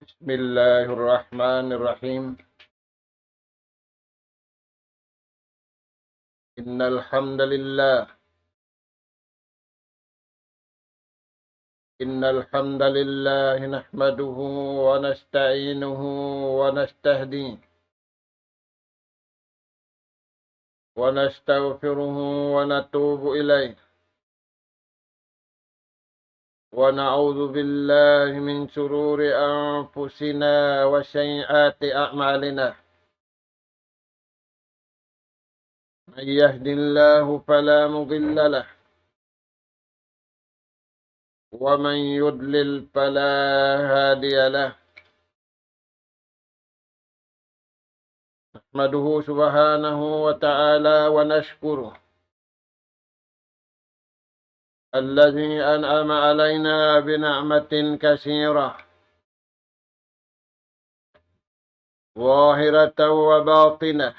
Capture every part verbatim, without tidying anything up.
بسم الله الرحمن الرحيم. إن الحمد لله، إن الحمد لله نحمده ونستعينه ونستهديه ونستغفره ونتوب إليه، ونعوذ بالله من شرور أنفسنا وسيئات أعمالنا. من يهد الله فلا مضل له، ومن يضلل فلا هادي له. نحمده سبحانه وتعالى ونشكره الذي أنعم علينا بنعمة كثيرة ظاهرة وباطنة،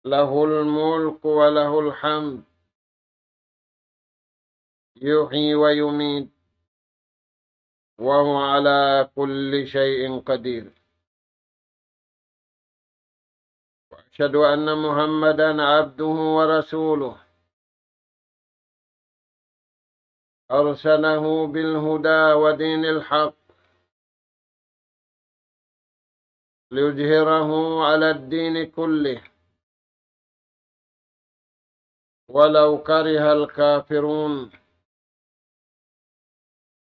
له الملك وله الحمد، يحيي ويميت، وهو على كل شيء قدير. وأشهد أن محمدا عبده ورسوله، أرسله بالهدى ودين الحق ليظهره على الدين كله ولو كره الكافرون،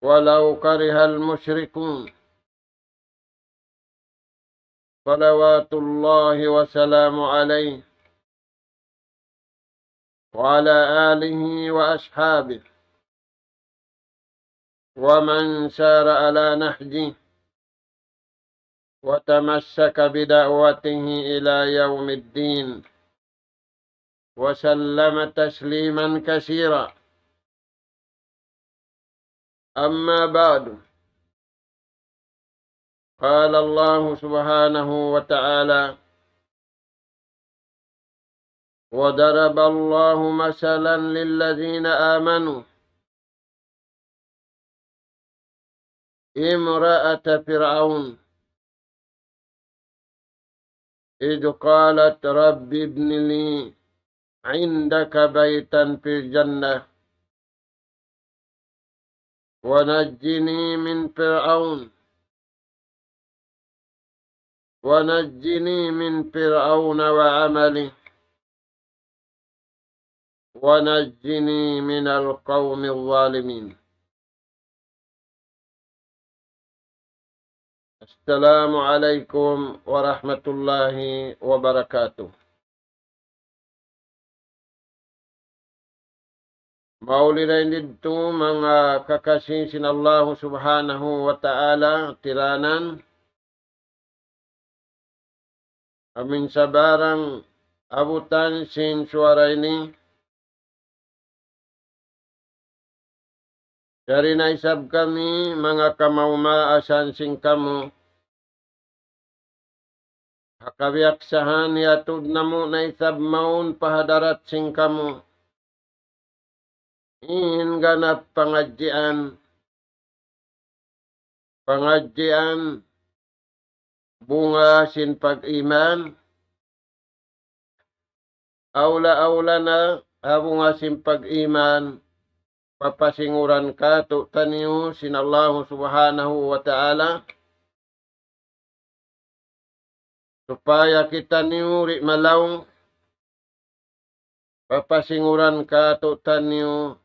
ولو كره المشركون. صلوات الله وسلامه عليه وعلى آله وأصحابه ومن سار على نهجه وتمسك بدعوته إلى يوم الدين، وسلم تسليما كثيرا. أما بعد، قال الله سبحانه وتعالى: وضرب الله مثلا للذين آمنوا امرأة فرعون إذ قالت رب ابن لي عندك بيتا في الجنة ونجني من فرعون، ونجني من فرعون وعمله، ونجني من القوم الظالمين. السلام عليكم ورحمة الله وبركاته. Mauli dayn didtu manga kakasi sin Allahu Subhanahu wa Ta'ala tiranan, amin sabarang abutan sin suwara ini, yari na isab kami manga kamaumaasan sin kamu, ha kabiyaksahan hiyatud namu' na isab mawn pa hadarat sin kamu in ganap pangadjian, pangadjian bunga sin pag-iman, awla-awla na ha bunga sin pag-iman, papasinguran kātu'niyu sin Allahu Subhanahu wa Ta'ala, supaya kitaniyu di' malaung, papasinguran kātu'niyu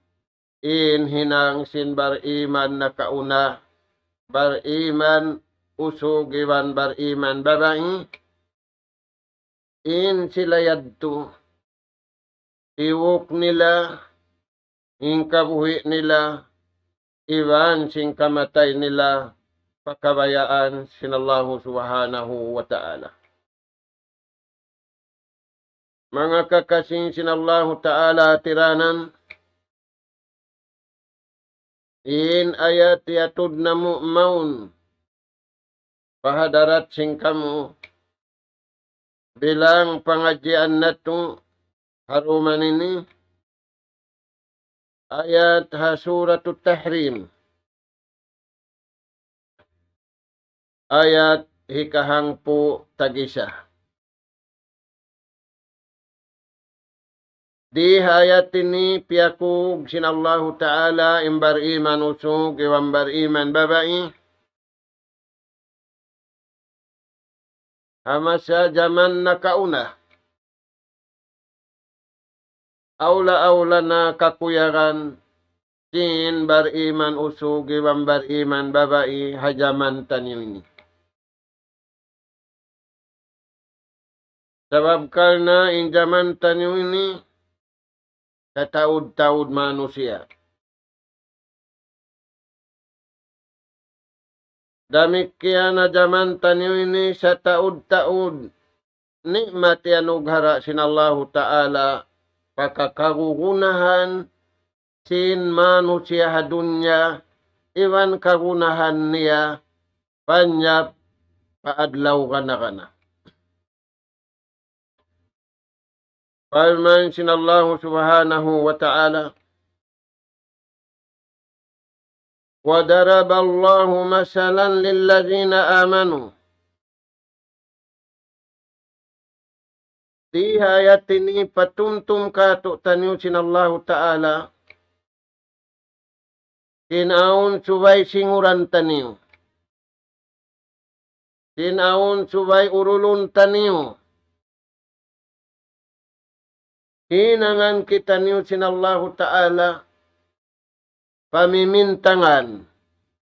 in hinang sin bariman nakauna, bariman usug iban bariman babai, in sila yadtu, tiwuk nila, in kabuhi' nila, iban sin kamatay nila, pa kabayaan sin Allahu Subhanahu wa Ta'ala. Manga kakasi sin Allahu Ta'ala tiranan, in ayat hiyatud namu' mawn pa hadarat sin kamu, bilang pangadjian natu' ha duman ini, ayat ha Suratut Tahrim. ayat hikahangpu' tagisa. Di ha ayat ini piyakug sin Allahu Ta'ala in bariman usug iban bariman babai. Ha masa jaman nakauna, awla-awla na kakuyagan sin bariman usug iban bariman babai ha jaman taniyu ini. Sabab karna' in jaman taniyu ini sataud-taud manusiya'. Damikkiyan ha jaman taniyu ini sataud-taud ni'mat iyanughara' sin Allahu Ta'ala pa kakagunahan sin manusiya' ha dunya iban kagunahan niya panjap pa adlaw gana-gana. Parman sin Allahu Subhanahu wa Ta'ala, وضرب الله مثلا للذين آمنوا. Di ha ayat ini patumtum kātu'niyu sin Allahu Ta'ala, sin awn subay singuran taniyu, sin awn subay urulun taniyu. Hinangan kitaniyu sin Allahu Ta'ala pamimintangan,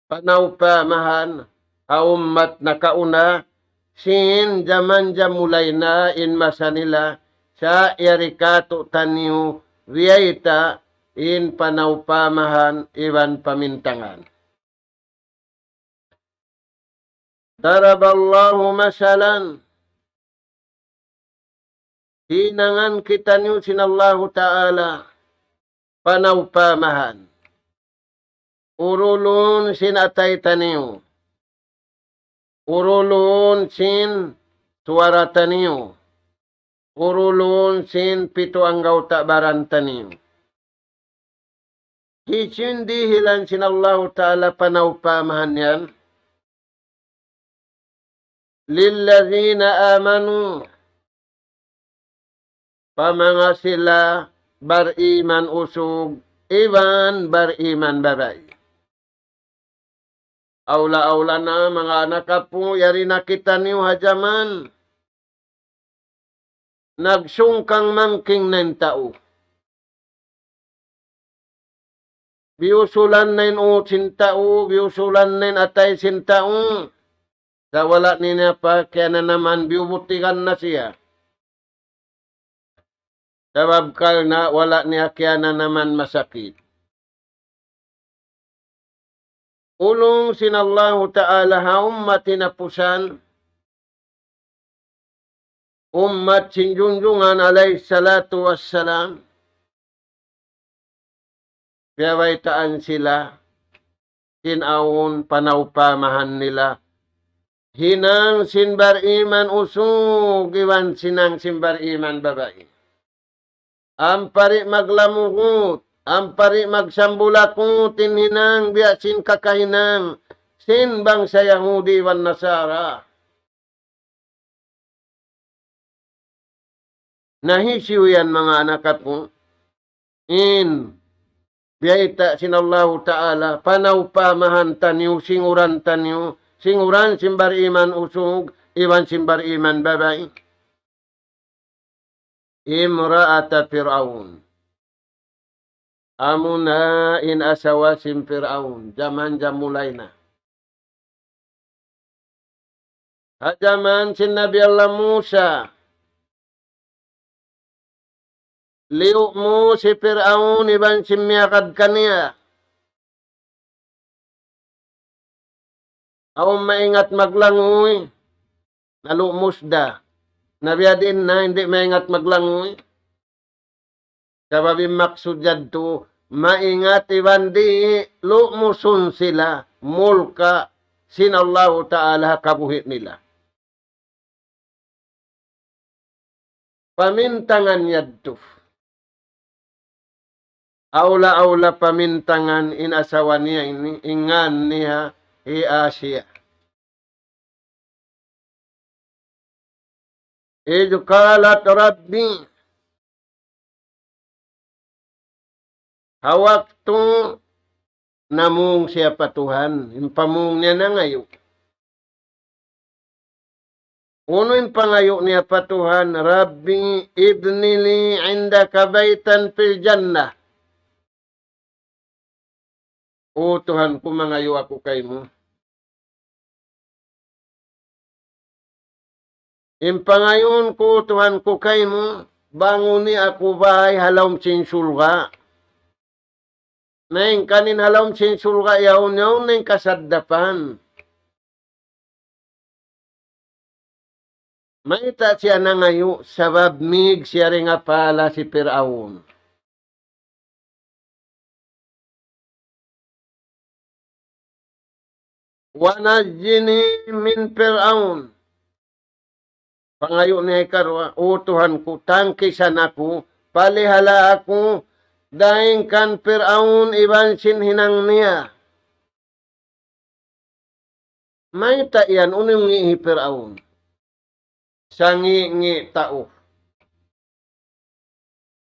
panawpamahan ha ummat nakauna, sin jaman-jaman mulay na in masa nila, sa' yari kātu'niyu biyayta' in panawpamahan iban pamintangan. ضرب الله مثلا. Hinangan kitaniyu sin Allahu Ta'ala panawpamahan. Urulun sin atay taniyu. Urulun sin suwara taniyu. Urulun sin pitu anggawta' baran taniyu. Hisiyu in dihilan sin Allahu Ta'ala panawpamahan yan? للذين آمنوا. Pa manga sila bariman usug iban bariman babai. Awla-awla na manga anak apu', yari na kitaniyu ha jaman nagsungkang mangking na in tau. Biyusulan na in ut sin tau, biyusulan na in atay sin tau. Sa' wala' niya pa kiyananaman, biyubutigan na siya. Sabab karna' wala' niya kiyananaman masakit. Ulung sin Allahu Ta'ala ha ummat hinapusan, ummat sin Junjungan alayhi salatu wassalam, piyabaytaan sila sin awn panawpamahan nila. Hinang sin bariman usug iban hinang sin bariman babai. Ampa di' maglamugut, ampa di' magsambulakut in hinang biya' sin kakahinang sin bangsa Yahudi iban Nasara. Na hisiyu yan manga anak apu'? In biyayta' sin Allahu Ta'ala, panawpamahan taniyu, singuran taniyu, singuran sin bariman usug, iban sin bariman babai. امرأة فرعون. Amuna in asawa sin Fir'aun, jaman-jaman mulay na. Ha jaman sin Nabi Allah Musa, liyu'mus hi Fir'aun iban sin miyagad kaniya. Awn maingat maglanguy, nalu'mus da. Na biyadiin na, di' maingat maglanguy. Sabab in maksud yadtu, maingat iban di' lu'musun sila, mulka' sin Allahu Ta'ala ha kabuhi' nila. Pamintangan yadtu. Awla-awla pamintangan in asawa niya ini, in ngan niya hi Asiya. إذ قالت رب. Ha waktu namung siya pa Tuhan, in pamung niya nangayu'. Unu in pangayu' niya pa Tuhan, رب ابن لي عندك بيتا في الجنة. O Tuhan ku, mangayu' aku kaymu. In pangayuun ku, Tuhan ku, kaymu, banguni aku bāy ha lawm sin surga'. Na in kanin ha lawm sin surga' yaun, yaun na in kasaddapan. Mayta' siya nangayu', sabab mīg siya dayn ha pala hi Pir'aun. ونجني من فرعون. Pangayu' niya hikaruwa, O Tuhan ku, tangkisan aku, palihala aku, dayn kan Pir'aun iban sin hinang niya. Mayta' yan, unu in ngi' hi Pir'aun? Sangi'-ngi' tau.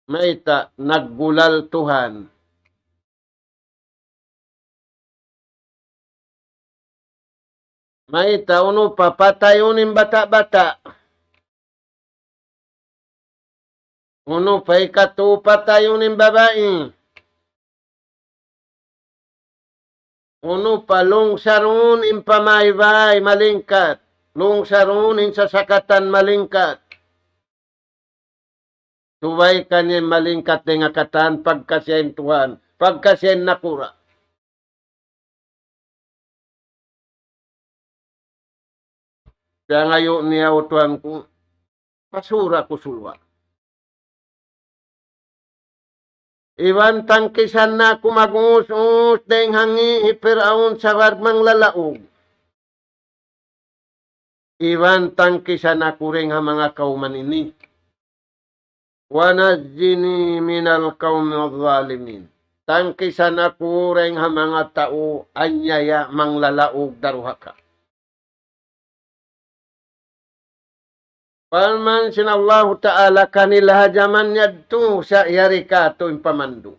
Mayta' naggulal Tuhan. Mayta' unu pa patayun in bata'-bata'. Unu pa hikatu patayun in babai. Unu pa lungsarun in pamaybay malingkat. Lungsarun in sasakatan malingkat. Subay kaniya malingkat dayn ha katan pagkasi in Tuhan, pagkasi in nakura'. Piyangayu' niya, O Tuhan ku, pasura' ku suluwa. Iban tangkisan na aku mag-us-us dayn ha ngi' hi Pir'aun sabab manglalaug. Iban tangkisan aku dayn ha manga kawman ini. ونجني من القوم الظالمين. Tangkisan aku dayn ha manga tau anyaya manglalaug daruhaka. Parman sin Allahu Ta'ala kanila ha jaman yadtu sa' yari katu' in pamandu'.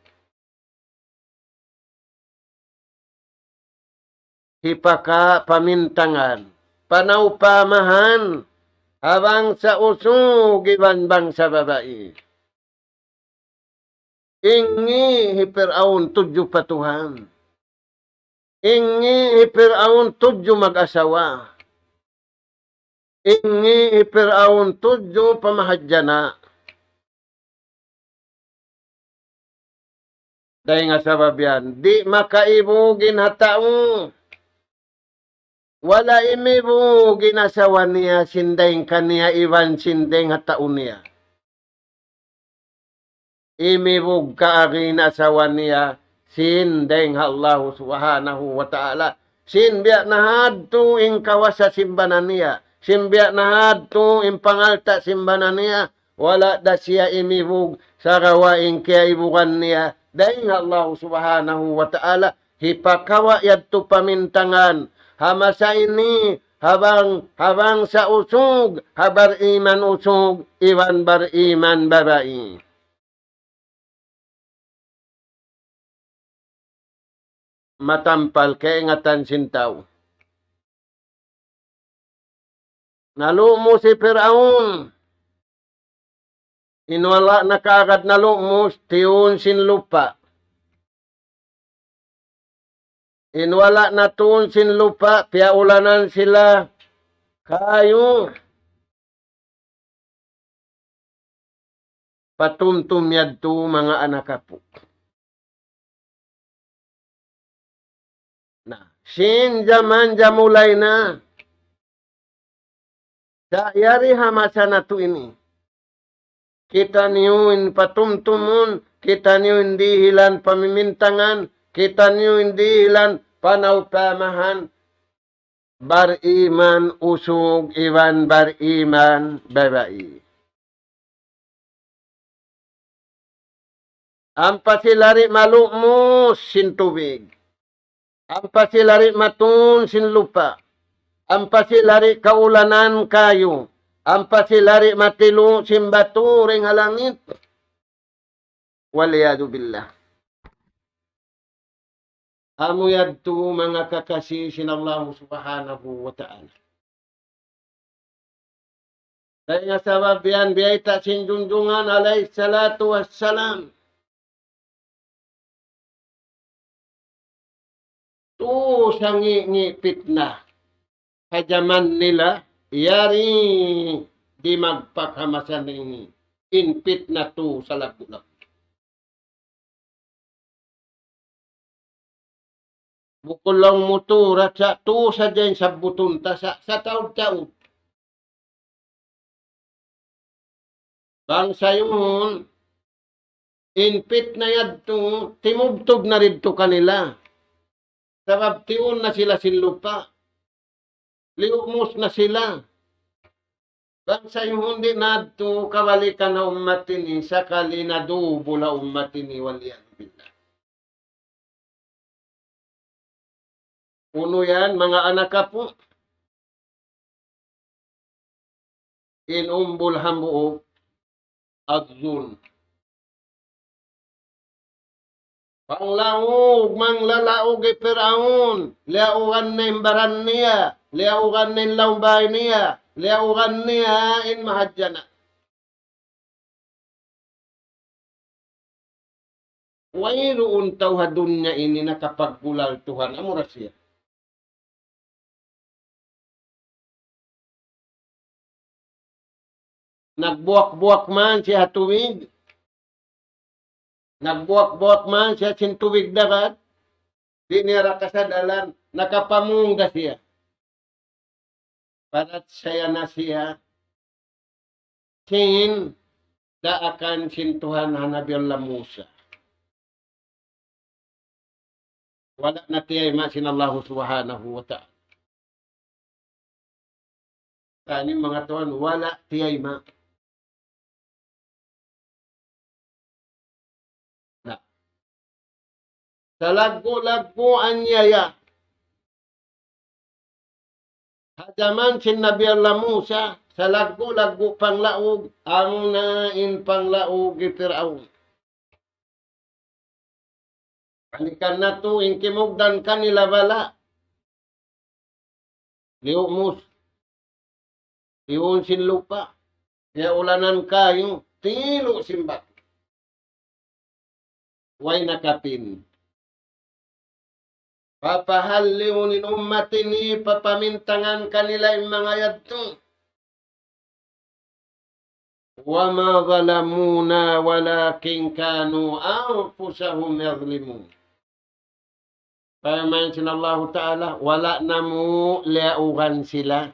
Hipakapamintangan, panaupamahan, ha bangsa usug iban bangsa babai. In ngi' hi Pir'aun tudju pa Tuhan. In ngi' hi Pir'aun tudju mag-asawa. In ngi' hi Pir'aun tudju pa mahadjana'. Dayn ha sabab yan, di' makaibug in ha tau. Wala' imibug in asawa niya sin dayn kaniya iban sin dayn ha tau niya. Imibug kaagi in asawa niya sin dayn ha Allahu Subhanahu wa Ta'ala. Sin biya' na hadtu in kawasa sin bana niya. Sin biya' na hadtu in pangalta' sin bana niya. Wala' da siya imibug sagawa' in kiyaibugan niya dayn ha Allahu Subhanahu wa Ta'ala. Hipakawa' yadtu pamintangan ha masa ini, ha bang-, ha bangsa usug, ha bariman usug, iban bariman babai. Matampal kaingatan sin tau. Nalu'mus hi Pir'aun. In wala' na kaagad nalu'mus, tiyun sin lupa'. In wala' na tiyun sin lupa', piyaulanan sila kayu. Patumtum yadtu manga anak apu'. Na, sin jaman jamulay na, sa' yari ha masa natu' ini. Kitaniyu in patumtumun, kitaniyu in dihilan pamimintangan, kitaniyu in dihilan panaupamahan, bariman usug iban bariman babai. Ampa sila di' malu'mus sin tubig. Ampa sila di' matun sin lupa'. Ampa sila di' kaulanan kayu. Ampa sila di' matilu' sin batu dayn ha langit. والعياذ بالله. Amu yadtu manga kakasi sin Allah Subhanahu wa Ta'ala. Dayn ha sabab yan biyayta' sin Junjungan alayhi salatu wassalam. Tuud sangi'-ngi' pitna ha jaman nila, yari di' magpakamasan ini. In pitna tuud salaggu'-laggu'. Bukun laung mu tuud, sa' tuud sadja in sabbutun ta sa', sataud-taud. Bang sayuhun, in pitna yadtu, timubtub na didtu kanila. Sabab tiun na sila sin lupa'. Liyumus na sila. Bang sayuhun di' na yadtu kabalikan ha ummat ini, sakali na dubul ha ummat ini, والعياذ بالله. Unu yan, manga anak apu'? In umbul hambuuk, الظلم. Panglaug, manglalaug hi Piraun, liyaugan niya in baran niya, liyaugan niya in lawm bāy niya, liyaugan niya in mahadjana'. Wayruun tau ha dunya ini nakapaggulal Tuhan, amura siya. Nagbuwak-buwak man siya ha tubig. Nagbuwak-buwak man siya sin tubig dagat. Di' niya ra kasadalan, nakapamung da siya. Parachaya na siya sin daakan sin Tuhan ha Nabi Allah Musa. Wala' na tiyayma' sin Allahu Subhanahu wa Ta'ala. Kani manga tuwan, wala' tiyayma'. Na. Salaggu'-laggu' aniyaya. Ha jaman sin Nabi Allah Musa, salaggu'-laggu' panglaug, amuna in panglaug hi Piraun. Balikan natu' in kimugdan kanila bala'. Liyumus. Tiun sin lupa'. Kiyaulanan kayu, tilu' sin batu. Way nakapin. Papahalliun in ummat ini, papamintangan kanila in manga yadtu. وما ظلمونا ولكن كانوا أنفسهم يظلمون. Parman sin Allahu Ta'ala, wala' namu' liyaugan sila.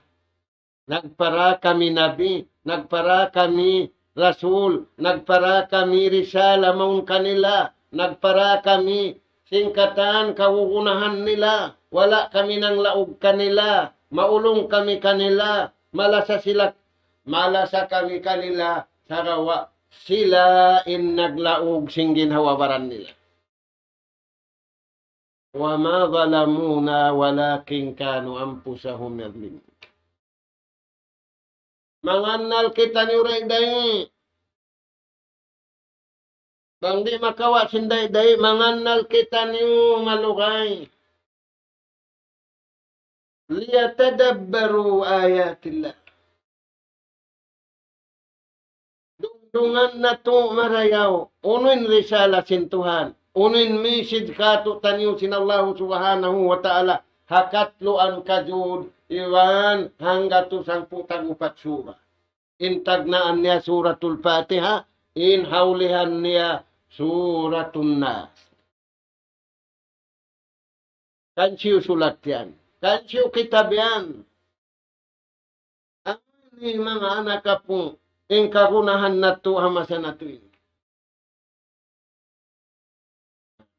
Nagpara kami nabi, nagpara kami rasul, nagpara kami risala mawn kanila, nagpara kami sin katan kagunahan nila, wala' kami nanglaug kanila, maulung kami kanila, malasa sila, malasa kami kanila, sagawa' sila in naglaug sin ginhawa-baran nila. وما ظلمونا ولكن كانوا أنفسهم يظلمون. Mangannal kitaniyu dayn-dayn. Bang di' makawa' sin dayn-dayn, mangannal kitaniyu malugay. ليتدبروا آيات الله. Dungdungan natu' marayaw, unu in risala sin Tuhan, unu in message kātu'niyu sin Allahu Subhanahu wa Ta'ala, ha katluan kajud, iban hanggatus hangpu' tag-upat sura. In tagnaan niya Suratul Fatiha, in ha ulihan niya Suratun Nas. Kan siyu sulat yan. Kan siyu kitab yan. Ani manga anak apu', in kagunahan natu' ha masa natu' ini.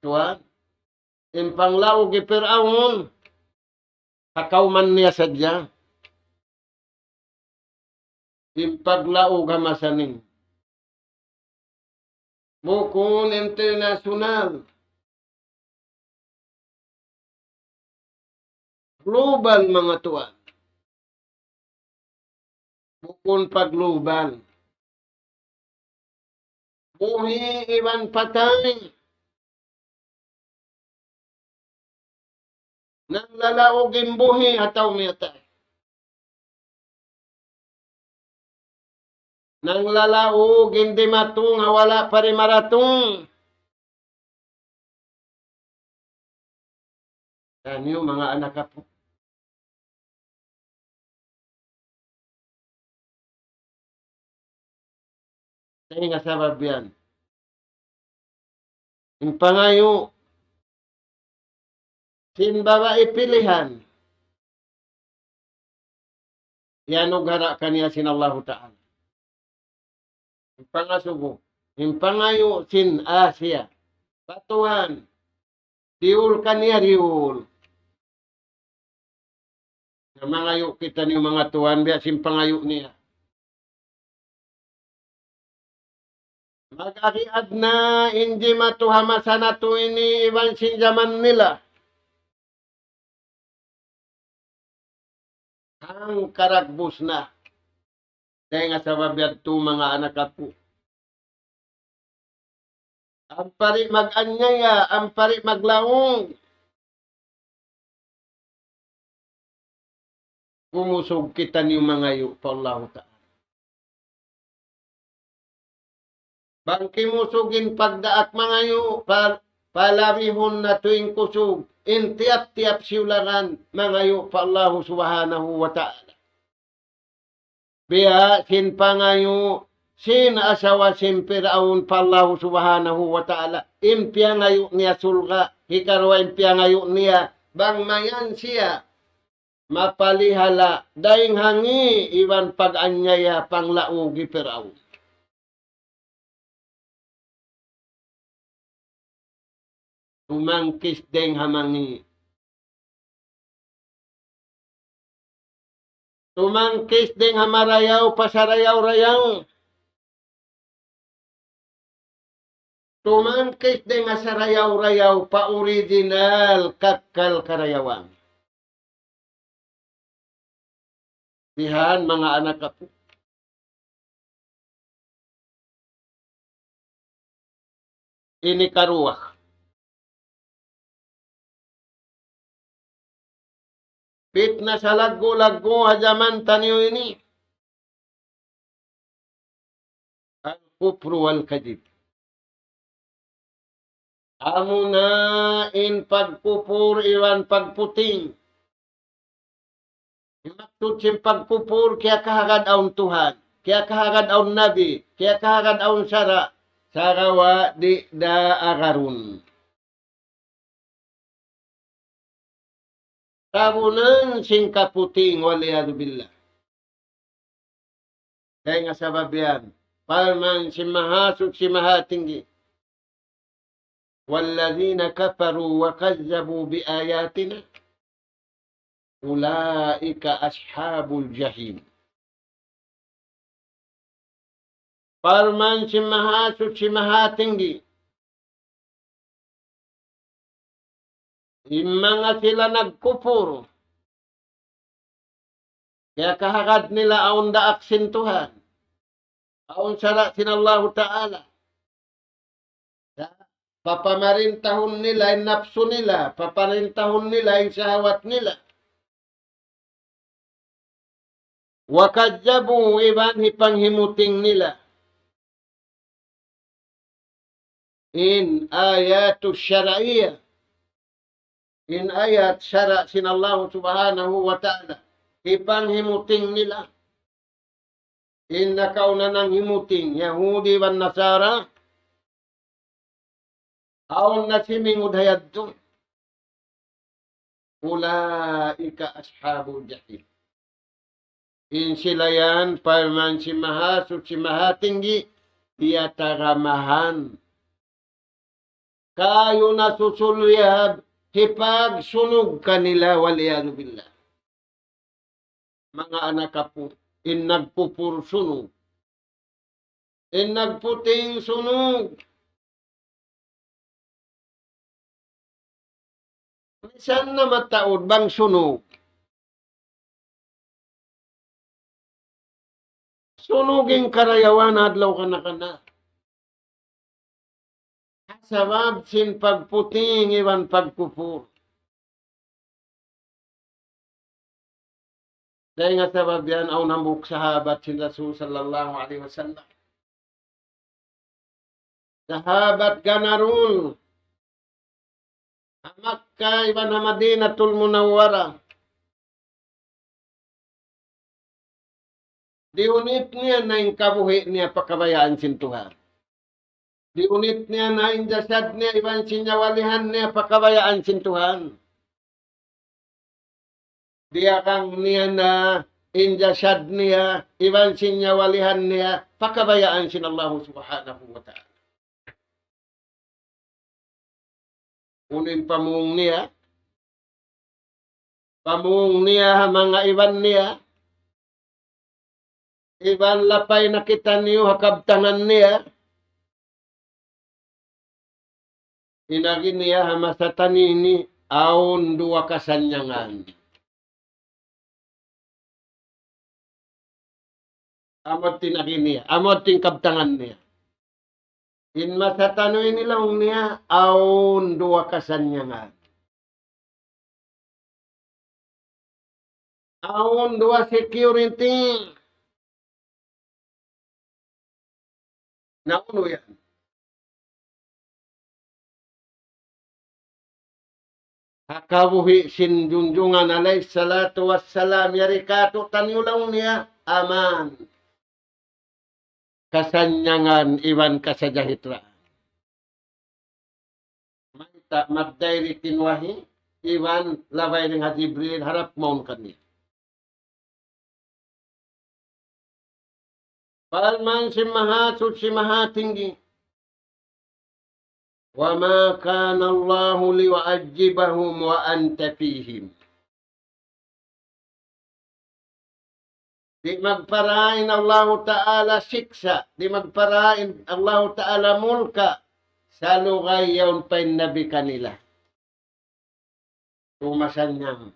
Tuwan, in panglaug hi Piraun, ha kawman niya sadja. In paglaug ha masa ini. Bukun international. Global, manga tuwan. bukun paglubal. Buhi' iban patay. Nanglalaug in buhi' atawa miyatay. Nanglalaug in dimatung ha wala' pa di' maratung. Yan yan, manga anak apu'. Dayn ha sabab yan, in pangayu' sin babai pilihan, iyanugara' kaniya sin Allahu Ta'ala. In pangasubu, in pangayu' sin Asiya pa Tuhan, diyul kaniya diyul. Na mangayu' kitaniyu manga tuwan, biya' sin pangayu' niya. Mag-agi adna in jimatu ha masa natu' ini iban sin jaman nila. Hangkaragbus na. Dayn ha sabab yadtu, manga anak aku, ampa di' mag-anyaya, ampa di' maglaung. Kumusug kitaniyu mangayu' pa Allahu Ta'ala. Bang kimusug in pagdaak mangayu', pa-, palabihun natu' in kusug, in tiyap-tiyap siyulagan mangayu' pa Allahu Subhanahu wa Ta'ala. Biya' sin pangayu' sin asawa sin Pir'aun pa Allahu Subhanahu wa Ta'ala, in piyangayu' niya surga', hikaruwa in piyangayu' niya bang mayan siya mapalihala' dayn ha ngi' iban pag-anyaya panglaug hi Pir'aun. Tumangkis dayn ha mangi'. Tumangkis dayn ha marayaw pa sarayaw-rayaw. Tumangkis dayn ha sarayaw-rayaw pa original kakkal karayawan. Bihan, manga anak aku. Ini karuwa. Pitna salaggu'-laggu' ha jaman taniyu ini. Al-kufru wal-kadhib. Amuna in pagkupur iban pagputing. In maksud sin pagkupur, kiyakahagad awn Tuhan, kiyakahagad awn Nabi, kiyakahagad awn sara', sagawa' di' da agarun. Tabunan sin kaputing, wal iyadhu billah. Dayn ha sabab yan, parman sin Mahasuchi Mahatinggi, والذين كفروا وكذبوا بآياتنا أولئك أصحاب الجحيم. Parman sin Mahasuchi Mahatinggi, in manga sila nagkupur, kiyakahagad nila awn daak sin Tuhan, awn sara' sin Allahu Ta'ala. Papamarintahun nila in napsu nila, paparintahun nila in shahawat nila. وكذبوا, iban hipanghimuting nila in ayatu shar'iyya, in ayat sara' sin Allahu Subhanahu wa Ta'ala, hipanghimuting nila. In nakauna nanghimuting, Yahudi iban Nasara, awn na simingud ha yadtu. أولئك أصحاب الجحيم. In sila yan, parman sin Mahasuchi Mahatinggi, diyata gamahan kayu nasusul yab hipagsunug kanila, wal iyadhu billah. Manga anak apu', in nagpupur sunug. In nagputing sunug. Misan na mataud bang sunug. Sunug in karayawan adlaw kana-kana. Sabab sin pagputing iban pagkupur. Dayn ha sabab yan, awn hambuuk sahabat sin Rasul sallallahu alayhi wasallam. Sahabat ganarun. Ha Makkah iban ha Madinatul Munawwarah. Diyunit niya na in kabuhi' niya pa kabayaan sin Tuhan. Diyunit niya na in jasad niya iban sin nyawalihan niya pa kabayaan sin Tuhan. Diyagang niya na in jasad niya iban sin nyawalihan niya pa kabayaan sin Allahu Subhanahu wa Ta'ala. Unu in pamung niya? Pamung niya ha manga iban niya, iban lapay na kitaniyu ha kabtangan niya. In agi niya ha masa ta ini, awn duwa kasannyangan. Amu in agi niya, amu in kabtangan niya. In masa ta ini laung niya, awn duwa kasannyangan. Awn duwa security. Na unu yan? Ha kabuhi' sin Junjungan alayhi salatu wassalam, yari kātu'niyu laung niya, aman. Kasannyangan iban kasajahitraan. Mayta'? Magdirect in wahi, iban labay dayn ha Jibril, harap mawn kaniya. Parman sin Mahasuchi Mahatinggi, وما كان الله ليعذبهم وأنت فيهم. Di' magpara in Allahu Ta'ala siksa', di' magpara in Allahu Ta'ala mulka', salugay yaun pa in Nabi kanila. Tumasannyang.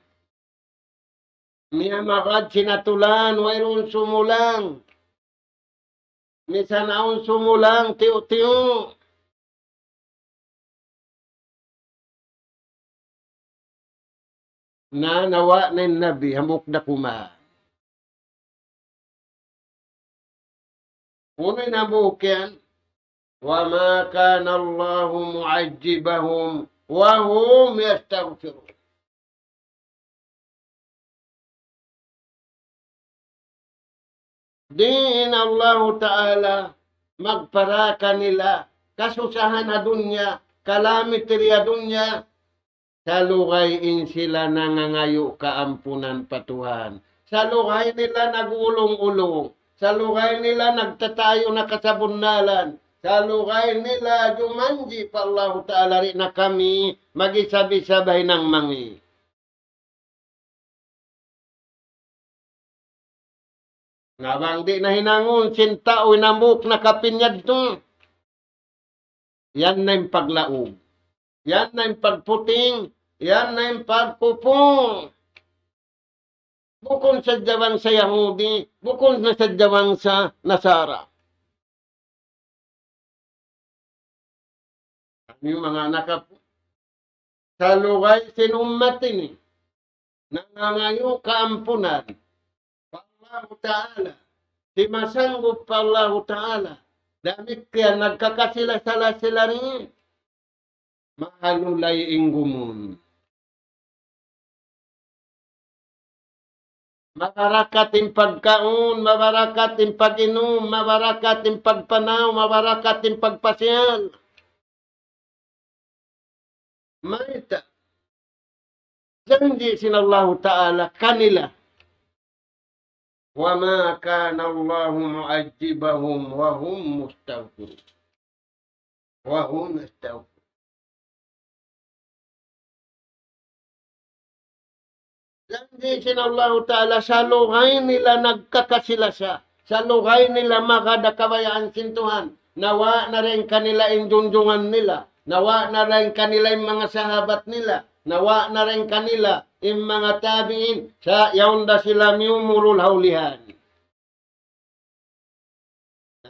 Miyamagad sin atulan, wayruun sumulang. Misan awn sumulang, tiyu'-tiyu'. Na, nawa' na in Nabi, hambuuk da kuman. Unu in hambuuk yan? وما كان الله معذبهم وهم يستغفرون. Di' in Allahu Ta'ala magpara kanila kasusahan ha dunya, kalamity ha dunya, salugay in sila nangangayu' kaampunan pa Tuhan. Salugay nila nag-ulung-ulung. Salugay nila nagtatayu na kasabunnalan. Salugay nila jumanji' pa Allahu Ta'ala, di' na kami mag-isab-isab hinang mangi'. Na bang di' na hinangun sin tau in hambuuk na kapin yadtu. Yan na in paglaug. Yan na in pagputing. Yan na in pagkupur. Bukun sadja bangsa Yahudi, bukun na sadja bangsa Nasara. Kami manga anak apu', salugay sin ummat ini, nangangayu' kaampunan pa Allahu Ta'ala, di' masanggup pa Allahu Ta'ala, damikkiyan nagkakasila-sala sila rin. Mahalulay in gumun. Mabarakat in pagkaun, mabarakat in pag-inum, mabarakat in pagpanaw, mabarakat in pagpasiyal. Mayta'? Janji' sin Allahu Ta'ala kanila. وما كان الله معذبهم وهم مستغفرون. وهم يستغفرون. Janji' sin Allahu Ta'ala, salugay nila nagkakasila-sala, salugay nila magad ha kabayaan sin Tuhan, nawa' na dayn kanila in junjungan nila, nawa' na dayn kanila in manga sahabat nila, nawa' na dayn kanila in manga tabi'in, sa' yaun da sila miyumurul ha ulihan.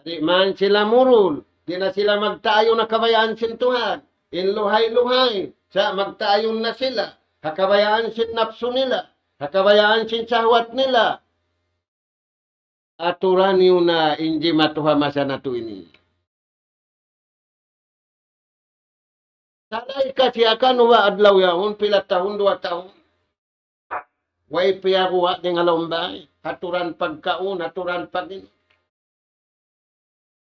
Di' man sila murul, di' na sila magtaayun ha kabayaan sin Tuhan. In luhay-luhay, sa' magtaayun na sila ha kabayaan sin napsu nila, ha kabayaan sin sahwat nila. Aturan niyu na in jimatu ha masa natu' ini. Salay kasi akan uwa adlaw yaun, pila tahun, duwa tahun. Way piyaguwa' dayn ha lawm bay. Haturan pagkaun, haturan pag-,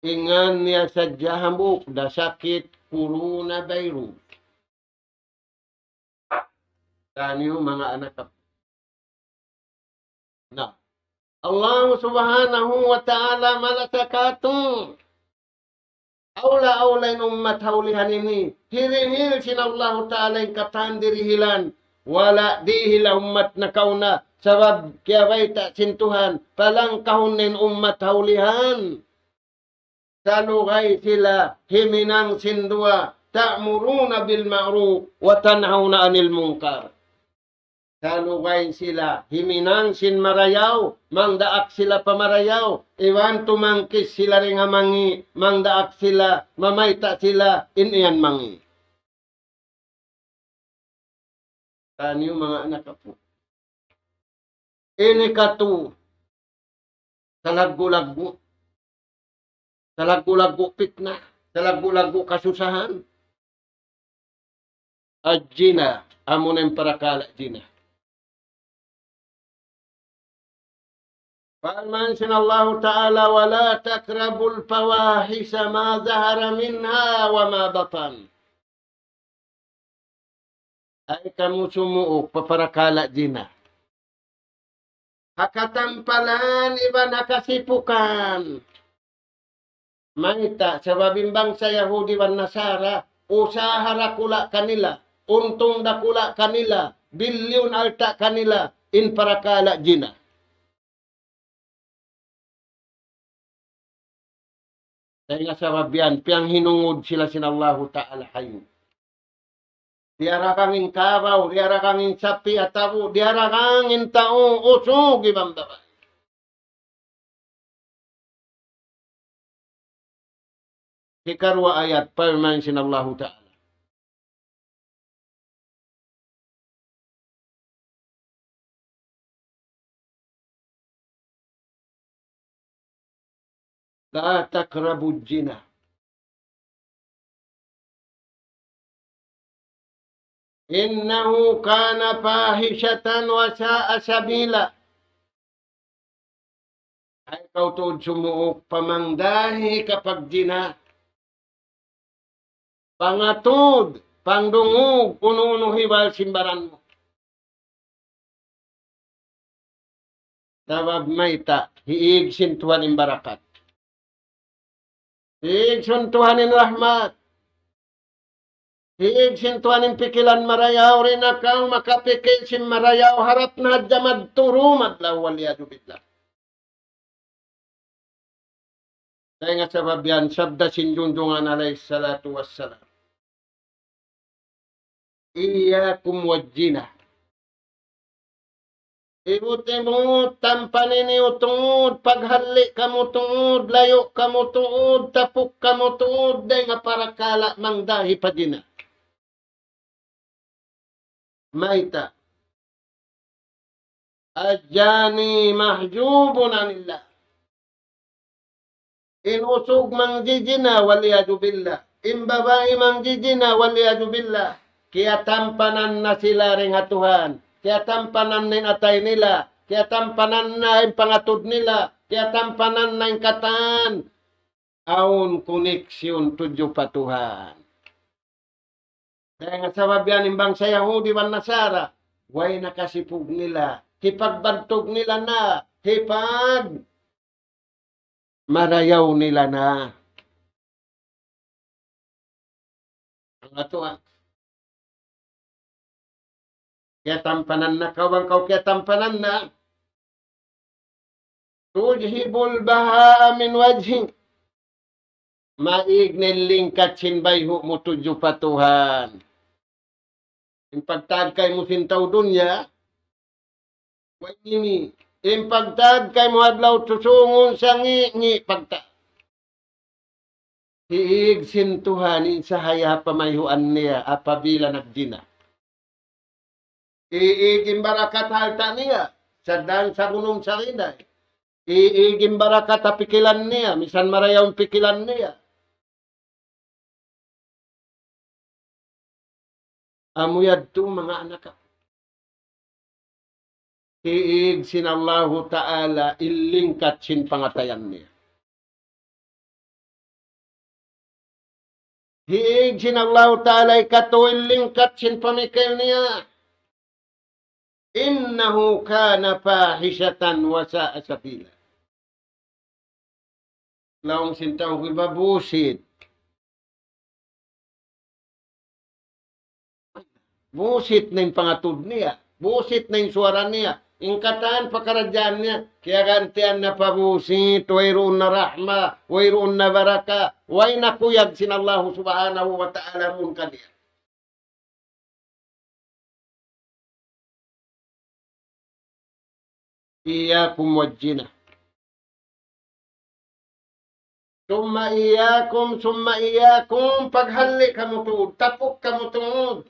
ingan niya sadja hambuuk da sakit coronavirus. Taniyu manga anak kap-, na. Allah Subhanahu wa Ta'ala malasa kātu'. Awla-awla in ummat ha ulihan ini. Hirihil sin Allahu Ta'ala in katan dirihilan. Wala' dihil ha ummat nakauna. Sabab kiyabayta' sin Tuhan, palangkahun in ummat ha ulihan. Salugay sila himinang sin duwa, تأمرون بالمعروف وتنهون عن المنكر. Salugay sila himinang sin marayaw, mangdaak sila pa marayaw, iban tumangkis sila dayn ha mangi', mangdaak sila, mamayta' sila in yan mangi'. Taniyu manga anak kap-, ini katu', salaggu'-laggu', salaggu'-laggu' pitna, salaggu'-laggu' kasusahan. Al-jina, amuna in parakala' jina. Parman sin Allahu Ta'ala, ولا تقربوا الفواحش ما ظهر منها وما بطن. Ay kamu sumuuk pa parakala' jina. Ha katampalan iban ha kasipukan. Mayta', sabab in bangsa Yahudi iban Nasara, usaha dakula' kanila, untung dakula' kanila, bilyun alta' kanila, in parakala' jina. Dayn ha sabab yan, piyanghinungud sila sin Allahu Ta'ala hayu. Diyaragang in kabaw, diyaragang in sapi' atawa, diyaragang in tau usug iban babai. Hikaruwa ayat, parman sin Allahu Ta'ala. لا تقربوا الزنا إنه كان فاحشة وساء سبيلا. Ay kaw tuud sumuuk pa mangdahi ka pagjina. Pangatud, pangdungug, unu-unu hibal sin baran mu. Sabab mayta', hiig sin Tuhan in barakat. Hiig sin Tuhan in rahmat. Hiig sin Tuhan in pikilan marayaw, di' na kaw makapikil sin marayaw, harap na hadja madtu dum adlaw, والعياذ بالله. Dayn ha sabab yan, sabda sin Junjungan alayhi salatu wassalam, إياكم والزنا. Ibut-ibut, tampani niyu tuud, paghalli' kamu tuud, layu' kamu tuud, tapuk kamu tuud, dayn ha parakala' mangdahi pa jina. Mayta'? الزاني محجوب عن الله. In usug mangjijina, والعياذ بالله. In babai mangjijina, والعياذ بالله. Kiyatampanan na sila dayn ha Tuhan. Kiyatampanan na in atay nila. Kiyatampanan na in pangatud nila. Kiyatampanan na in katan. Awn koneksyon tudju pa Tuhan. Dayn ha sabab yan in bangsa Yahudi iban Nasara, way na kasipug nila, hipagbantug nila na, hipag marayaw nila na. Ang ato, ah. Kiyatampanan na kaw, bang kaw kiyatampanan na. تذهب البهاء من وجهك. Maig na in lingkat sin bayhu' mu tudju pa Tuhan. In pagtagkay mu sin tau dunya, way ngi'-ngi'. In pagtagkay mu adlaw tusungun sa ngi'-ngi' pagta. Hiig sin Tuhan in sahaya ha pamayhuan niya apabila nagjina. Hiig in barakat ha alta' niya, saddan sa gunung Sarinday. Hiig in barakat ha pikilan niya, misan marayaw in pikilan niya. Amu yadtu manga anak aku. Hiig sin Allahu Ta'ala in lingkat sin pangatayan niya. Hiig sin Allahu Ta'ala hikatu in lingkat sin pamikil niya. إنه كان فاحشة وساء سبيلا. Laung sin tau iba busit. Busit na in pangatud niya. Busit na in suwara niya. In katan pakaradjaan niya, kiyagantian na pa busit, wayruun na rahma, wayruun na baraka, way na kuyag sin Allahu Subhanahu wa Ta'ala duun kaniya. إياكم والزنا. ثم إياكم، ثم إياكم, paghalli' kamu tuud, tapuk kamu tuud.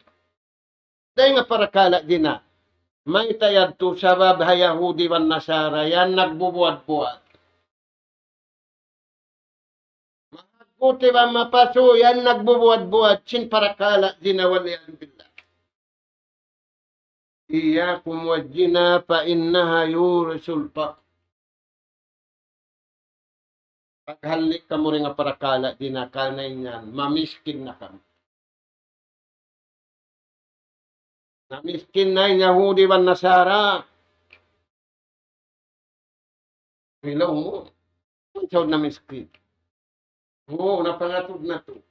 Dayn ha parakala' zina. Mayta' yadtu? Sabab ha Yahudi iban Nasara, yan nagbubuwat-buwat. Mahaggut iban mapasu', yan nagbubuwat-buwat sin parakala' zina, والعياذ بالله. إياكم والزنا فإنها يورث الفقر. Paghalli' kamu dayn ha parakala' zina, karna' yan, mamiskin na kamu. Namiskin na in Yahudi iban Nasara. Ilaw mu, unsaun namiskin? Oo, napangatud natu'.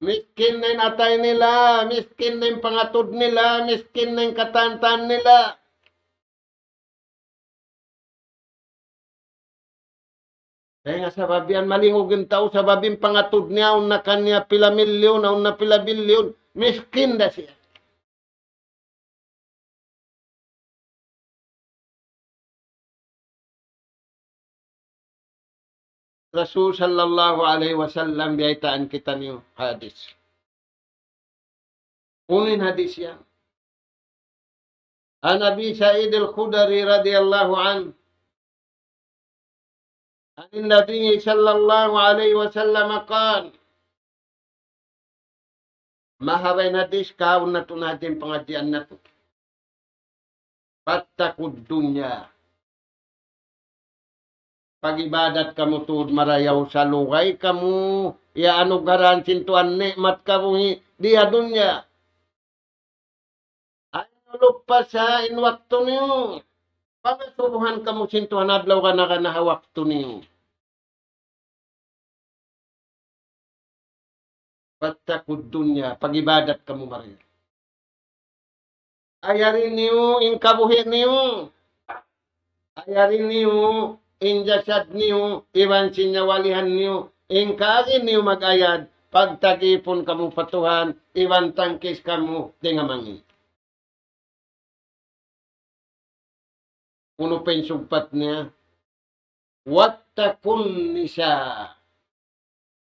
Miskin na in atay nila, miskin na in pangatud nila, miskin na in katan-katan nila. Dayn ha sabab yan malingug in tau, sabab in pangatud niya, awn na kaniya pila milyun, awn na pila bilyun, miskin da siya. Rasul sallallahu alayhi wasallam, biyaytaan kitaniyu hadis. Unu in hadis yan? عن أبي سعيد الخدري رضي الله عنه عن النبي صلى الله عليه وسلم قال. Mahaba in hadis, kaun natu' na hadja in pangadjian natu'. فاتقوا الدنيا. Pag-ibadat kamu tuud marayaw, salugay kamu, iyaanugrahan sin Tuhan ni'mat kabuhi' di ha dunya. Ayaw niyu lupasa in waktu niyu. Pangasubuhan kamu sin Tuhan adlaw gana-gana ha waktu niyu. فاتقوا الدنيا, pag-ibadat kamu marayaw. Ayari niyu in kabuhi' niyu. Ayari niyu in jasad niyu, iban sin nyawalihan niyu. In kaagi niyu mag-ayad, pagtagipun kamu pa Tuhan, iban tangkis kamu dayn ha mangi'. Unu pa in sugpat niya? واتقوا النساء.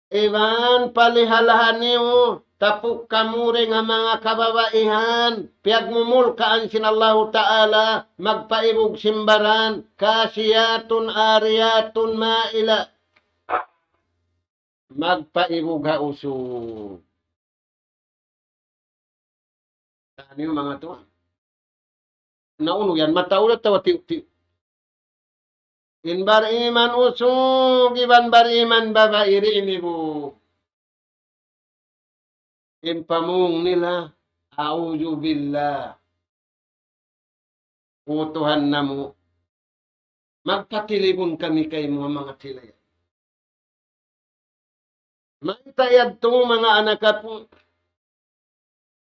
Iban palihalaha niyu, tapuk kamu dayn ha manga kababaihan, piyagmumulkaan sin Allahu Ta'ala, magpaibug sin baran, كاسيات عاريات مائلات. Magpaibug ha usug. Aniyu manga tuwan. Na unu yan, mataud atawa tiyu'-tiyu'? In bariman usug iban bariman babai di' inibug. In pamung nila, أعوذ بالله. O Tuhan namu', magpatilibun kami kaymu ha manga sila yan. Mayta' yadtu manga anak aku?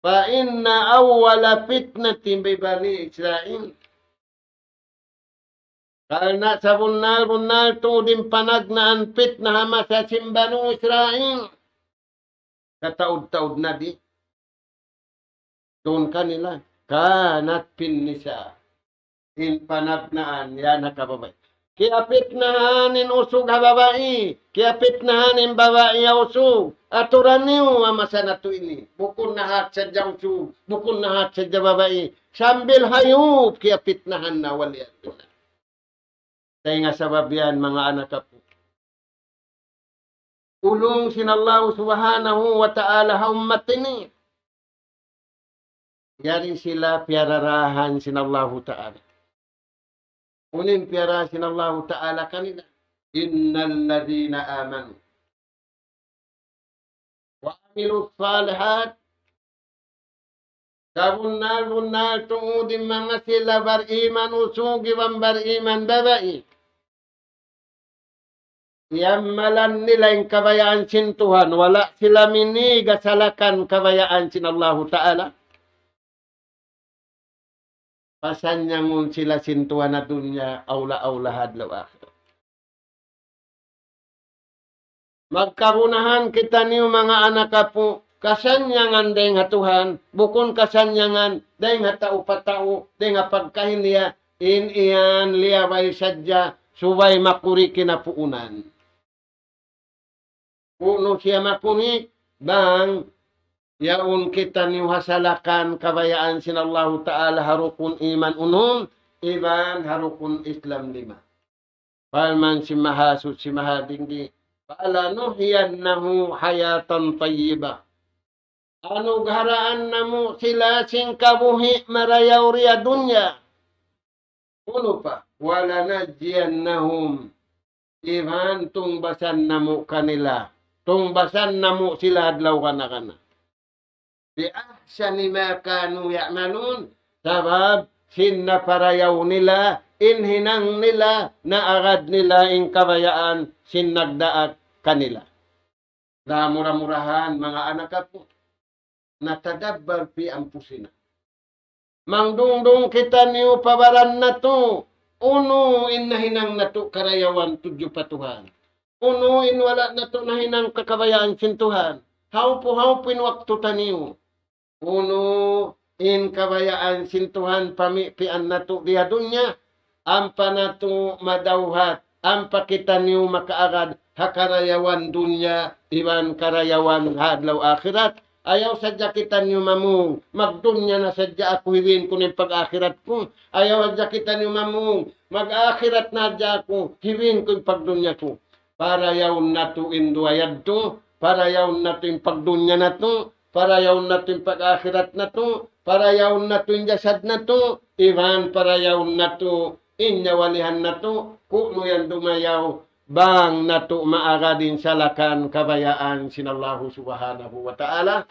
فإن أول فتنة ببني إسرائيل. Karna' sabunnal-bunnal tuud in panagnaan pitna ha masa sin Banu Israil. Kataud-taud na di'. Duun kanila, كانت في النساء. In panagnaan yan ha kababaihan. Kiyapitnahan in usug ha babai, kiyapitnahan in babai ha usug. Aturan niyu ha masa natu' ini. Bukun na hat sadja usug, bukun na hat sadja babai. Sambil hayup kiyapitnahan na, waliyadzubillah. Dayn ha sabab yan, manga anak apu', ulung sin Allahu Subhanahu wa Ta'ala ha ummat ini. Yari sila piyararahan sin Allahu Ta'ala. Unu in piyaraha sin Allahu Ta'ala kanila? إن الذين آمنوا وعملوا الصالحات. Sabunnal-bunnal tuud in manga sila bariman usug iban bariman babai, iyammalan nila in kabayaan sin Tuhan, wala' sila minigasalakan kabayaan sin Allahu Ta'ala, pasannyangun sila sin Tuhan ha dunya, awla-awla ha adlaw akhirat. Magkagunahan kitaniyu, manga anak apu', kasannyangan dayn ha Tuhan, bukun kasannyangan dayn ha tau pa tau, dayn ha pagkahi niya, in yan liyabay sadja, subay makuri kinapuunan. Kunu' siya makuri, bang yaun kitaniyu ha salakan kabayaan sin Allahu Ta'ala ha rukun iman unum, iban ha rukun Islam lima. Parman sin Mahasuchi Mahadinggi, فلنحيينهم حياة طيبة. Anugharaan namu' sila sin kabuhi' marayaw di ha dunya. Unu pa? ولنجزينهم. Iban tungbasan namu' kanila. Tungbasan namu' sila adlaw kana-kana. بأحسن ما كانوا يعملون. Sabab sin naparayaw nila, in hinang nila, naagad nila in kabayaan sin nagdaak kanila. Na mura-murahan, manga anak apu', نتدبر في أنفسنا. Mangdungdung kitaniyu pa baran natu', unu in nahinang natu' karayawan tudju pa Tuhan. Unu in wala' natu' nahinang kakabayaan sin Tuhan. Hawpu-hawpu in waktu taniyu. Unu in kabayaan sin Tuhan pamipian natu' di ha dunya, ampa natu' madawhat, ampa kitaniyu makaagad ha karayawan dunya iban karayawan ha adlaw akhirat. Ayaw sadja kitaniyu mamung, magdunya na sadja aku, hiwin ku na in pag-akhirat ku. Ayaw sadja kitaniyu mamung, mag-akhirat na sadja aku, hiwin ku in pagdunya ku. Parayawun natu' in duwa yadtu, parayawun natu' in pagdunya natu', parayawun natu' in pag-akhirat natu', parayawun natu' in jasad natu', iban parayawun natu' in nyawalihan natu', kunu' yan dumayaw, bang natu' maagad in salakan kabayaan sin Allahu Subhanahu wa Ta'ala.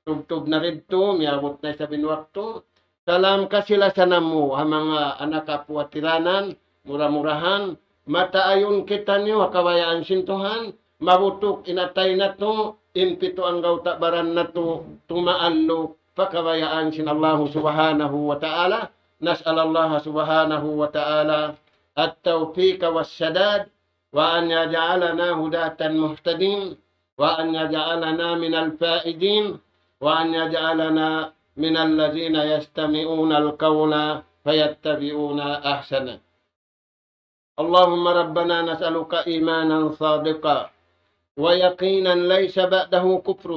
Tubtub na didtu, miyabut na isab in waktu. Salam kasi-lasa namu' ha manga anak apu' ha tiranan, mura-murahan, mataayun kitaniyu ha kabayaan sin Tuhan, mabutuk in atay natu', in pitu anggawta' baran natu', tumaalluk pa kabayaan sin Allahu Subhanahu wa Ta'ala. نسأل الله سبحانه وتعالى التوفيق والسداد، وأن يجعلنا هداة مهتدين، وأن يجعلنا من الفائزين، وأن يجعلنا من الذين يستمعون القول فيتبعون أحسنه. اللهم ربنا نسألك إيمانا صادقا ويقينا ليس بعده كفر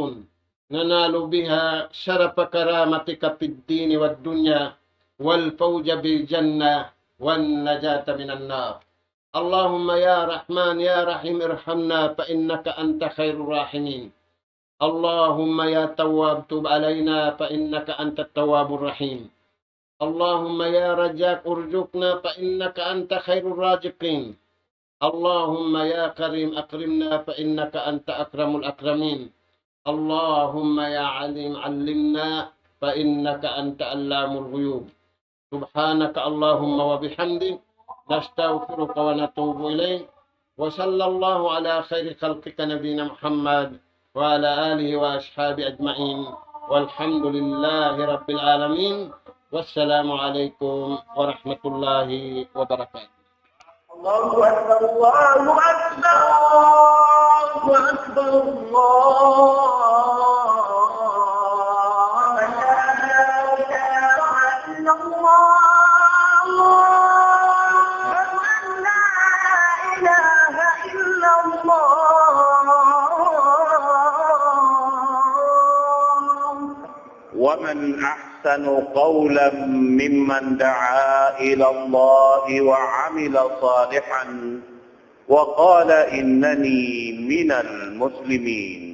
ننال بها شرف كرامتك في الدين والدنيا والفوز بالجنة والنجاة من النار. اللهم يا رحمن يا رحيم ارحمنا فإنك أنت خير الراحمين. اللهم يا تواب تب علينا فإنك أنت التواب الرحيم. اللهم يا رزاق ارزقنا فإنك أنت خير الرازقين. اللهم يا كريم أكرمنا فإنك أنت أكرم الأكرمين. اللهم يا عليم علمنا فإنك أنت علام الغيوب. سبحانك اللهم وبحمدك، نستغفرك ونتوب إليك. وصلى الله على خير خلقك نبينا محمد وعلى آله وأصحابه أجمعين. والحمد لله رب العالمين. والسلام عليكم ورحمة الله وبركاته. الله أكبر، الله أكبر، الله أكبر، الله أكبر. لا إله إلا الله. أشهد أن لا ومن أحسن قولا ممن دعا إلى الله وعمل صالحا وقال إنني من المسلمين.